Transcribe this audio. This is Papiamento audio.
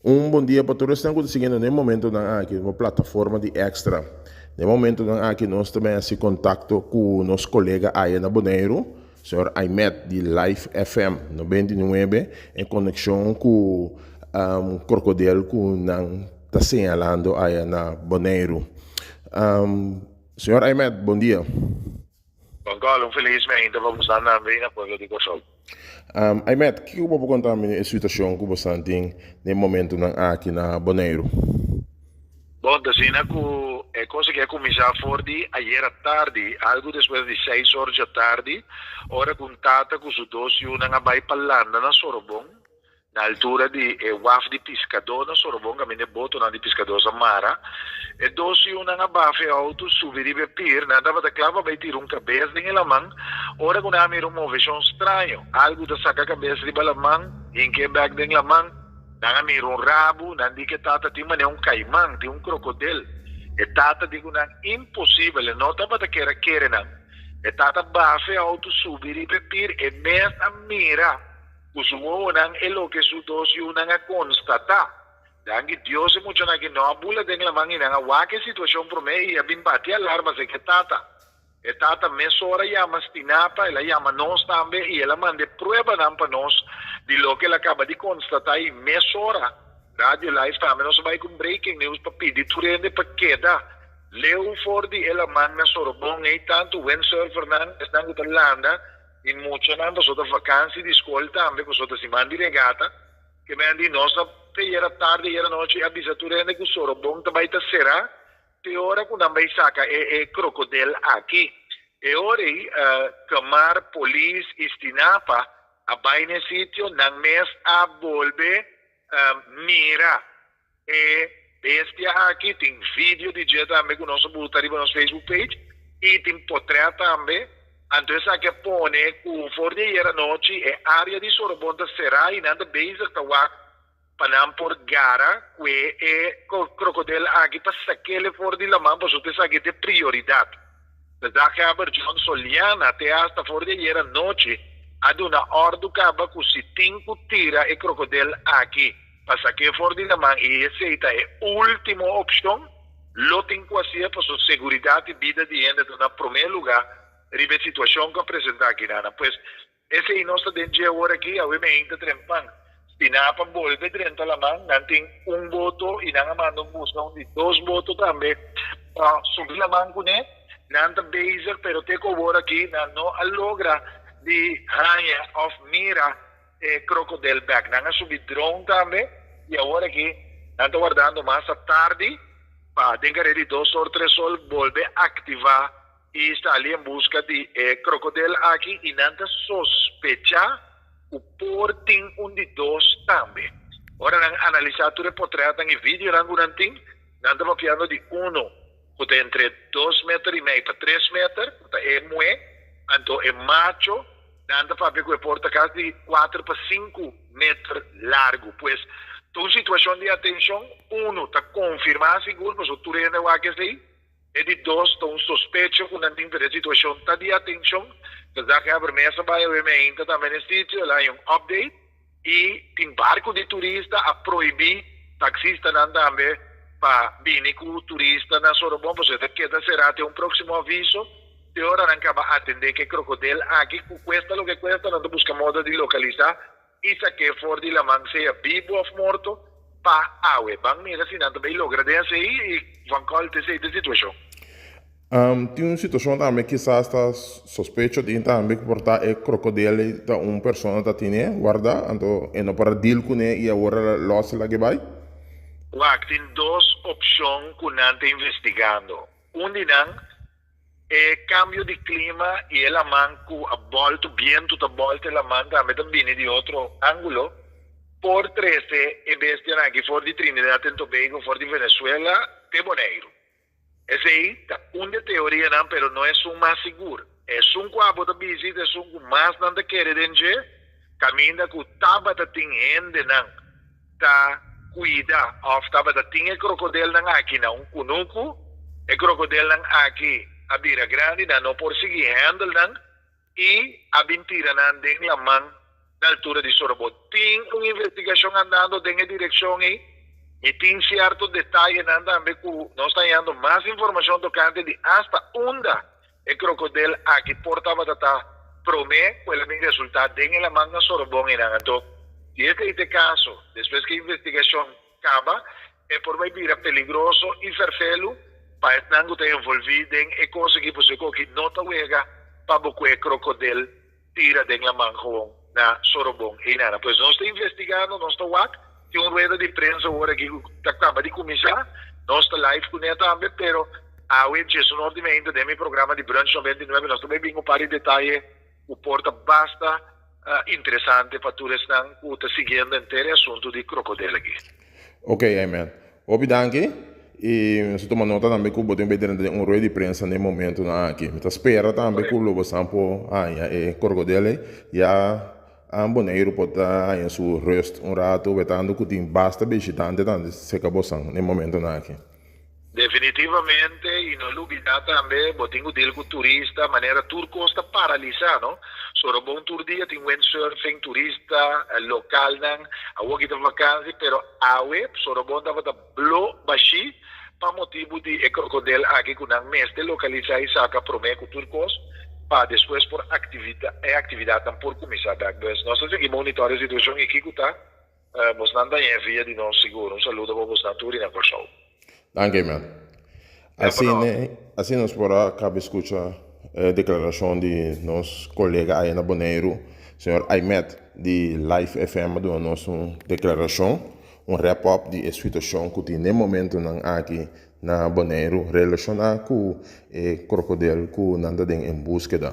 Un bon dia pa tur esnan ku ta siguiendo den momentonan aki riba plataforma di Extra. Den momentonan aki nos ta bin hasi kontakto ku nos kolega aya na Boneiru, señor Aimet di Life FM 99 en konekshon ku krokodel ku nan ta señalando aya na Boneiru. Señor Aimet, bon dia. Juan Carlos, un felis meinta pa bosan tambe i na pueblo di Kòrsou. Aimet, kiko bo por konta mi di e situashon ku bosan tin den momentunan aki na Boneiru? Bon, ta asina ku e kos aki a kuminsá for di ayera tardi, algu despues di seis or djatardi, ora ku un tata ku su dos yunan a bai pa landa na Sorobon. Na altura di e waf di piskadó na Sorobon kaminda e botonan di piskadó sa mara, e dos yunan a bafa e outo subi riba e pir. Nan tabata kla pa bai tira un kabes den e laman ora ku nan a mira un moveshon straño. Algu ta saka kabes riba laman, hink'é bèk den laman. Nan a mira un rabu, nan di ku e tata tin manera un kaiman, tin un krokodel. E tata di ku nan, Imposibel! E no tabata kier a kere nan. E tata bafa e outo subi riba e pir, e mes a mira. Ku su wowonan e loke su dos yunan a konstatá. Danki Dios e muchanan aki no a bula den laman i nan a wak e situashon promé i a bin bati alarma seki e tata. E tata mesora a yama Stinapa, el a yama nos tambe i el a manda e pruebanan pa nos di loke el a kaba di konstatá i mesora Radio Live tambe nos a bai ku breaking news pa pidi tur hende pa keda leu for di e laman na Sorobon ei tantu windsurfernan, esnan ku ta landa. I muchanan pasobra ta vakansi di skol tambe pasobra ta siman di regata. Ke men di nos a te yera tardi ayera nochi a bisa tur hende ku Sorobon ta bai ta será te ora ku nan bai saka e e krokodel aki. E ora ei Kmar, polis i Stinapa a bai na e sitio, nan mes a bolbe mira. E bestia aki tin video di dje tambe ku nos a buta riba nos Facebook page i tin potrèt tambe. Anto esaki a pone ku for di ayer anochi e área di Sorobon ta será i nan ta bezig ta wak pa nan por gara ku e e krokodel aki pa sak'el for di laman pasobra esaki ta e prioridat. Gezaghebber John Soliana te asta for di ayer anochi a duna òrdu kaba ku si tin ku tira e krokodel aki Pa sak'é for di laman i esei ta e último opshon, lo tin ku hasié pasobra seguridat i bida di hende ta na promé lugá riba e situashon ku a presentá akinan. Pues, esei nos ta den dje awor aki, awe meinta trempan. Stinapa bolbe drenta laman, nan tin un boto i nan a manda un buska un di dos boto tambe pa subi laman kuné. Nan ta bezig, pero te ku awor aki nan no a logra di haña òf mira e krokodel bek. Nan a subi drone tambe y awor aki nan ta wardando mas atardi pa den kare di dos or tres or bolbe activa y sali en busca di e krokodel aki y nan ta sospecha cu por tin un di dos tambe. Ora nan analisa tur e potretnan y videonan cu nan tin, nan ta papiando di uno cu ta entre dos meter y mei pa tres meter cu ta e muhe, anto e macho Nan ta papia ku e por ta kasi kuater pa sinku meter largu. Pues, ta un situashon di atenshon. Unu, ta konfirmá sigur pasobra tur hende wak esei. E di dos, ta un sospecho ku nan tin, pero e situashon ta di atenshon. Gezaghebber mes a bai awe meinta tambe na e sitio, el a haña un update. I tin barku di turista a prohibí taksistanan tambe pa bini ku turista na Sorobon pasobra e ta keda será te un próksimo aviso. Te ora nan kaba atendé ku e krokodel aki ku kuesta loke kuesta nan ta buska moda di lokalisá i sak'é for di laman sea bibu òf morto pa awe. Ban mira si nan ta bai logra den esei i Van Kòl ta esei ta e situashon. Tin un situashon tambe kisas ta sospecho tin tambe ku por ta e krokodel ei ta un persona ta tine warda anto e no por a deal kuné i awor a lòs lag'e bai. Wak, tin dos opshon ku nan ta investigando. Un di nan, e kambio di klima i e laman ku a bòltu, bientu ta bòlta e laman tambe ta bini di otro ángulo, por trese e bestianan aki for di Trinidad en Tobago, for di Venezuela te Boneiru. Esei ta un di e teorianan, pero no esun mas sigur. Esun ku abo ta bisti ta esun ku mas nan ta kere den dje, kaminda ku tabata tin hendenan ta kuida òf tabata tin e krokodelnan aki na un kunuku. E krokodelnan aki a bira grandi, nan no por sigui hèndel nan i a bin tira nan den laman na altura di Sorobó. Tin un investigashon andando den e direkshon ei. Mi tin sierto detayenan tambe ku nos ta hañando mas informashon tokante di asta unda e krokodel aki por tabata ta promé ku el a bin resultá den e laman na Sorobon einan. Anto, si esei ta e kaso, despues ku e investigashon kaba, e por bai bira peligroso i ferfelu pa esnan ku ta envolví den e kos aki, pasobra e koki no ta wega pa bo ku e krokodel tira den laman gewoon na Sorobon einana. Pues nos ta investigando, nos ta wak, tin un rueda di prensa awor aki ku ta kaba di kuminsá, nos ta live kuné tambe, pero awe djesunor di meinta den mi programa di Brunch 99 nos ta bai bin un par di detaye ku por ta basta interesante pa tur esnan ku ta siguiendo henter e asuntu di krokodel aki. Ok, amen. Hopi danki y nos a tuma nota tambe cu bo tin bay drenta den un rueda di prensa na e momentonan aki. Mi ta spera tambe cu lo bo san por haña e krokodel ey. Ya Boneiru por ta haña su rust un rato wetando cu tin basta bishitante tambe cerca bosan na e momentonan aki. Definitivamente y no lubida tambe bo tin cu deal cu turista manera tur cos ta paralisa no Sorobon tur dia tin windsurfing turista localnan awor ki ta vakantie pero awe Sorobon tabata blo bashi pa motibu di e krokodel aki cu nan mester localisa y saca prome cu tur cos pa despues por activita e actividadnan por cuminsa bek pues nos ta sigui monitor e situacion y kico ta Bosnan ta ñe via di nos sigur. Un saludo pa bosnan tur i na Kòrsou. Danki man. Asina asina nos por a kaba skucha e deklarashon di nos kolega aya na Boneiru, señor Aimet di Life FM a duna nos un deklarashon, un wrap up di e situashon ku tin den momentunan aki na Boneiru relashoná ku e krokodel ku nan ta den en búskeda.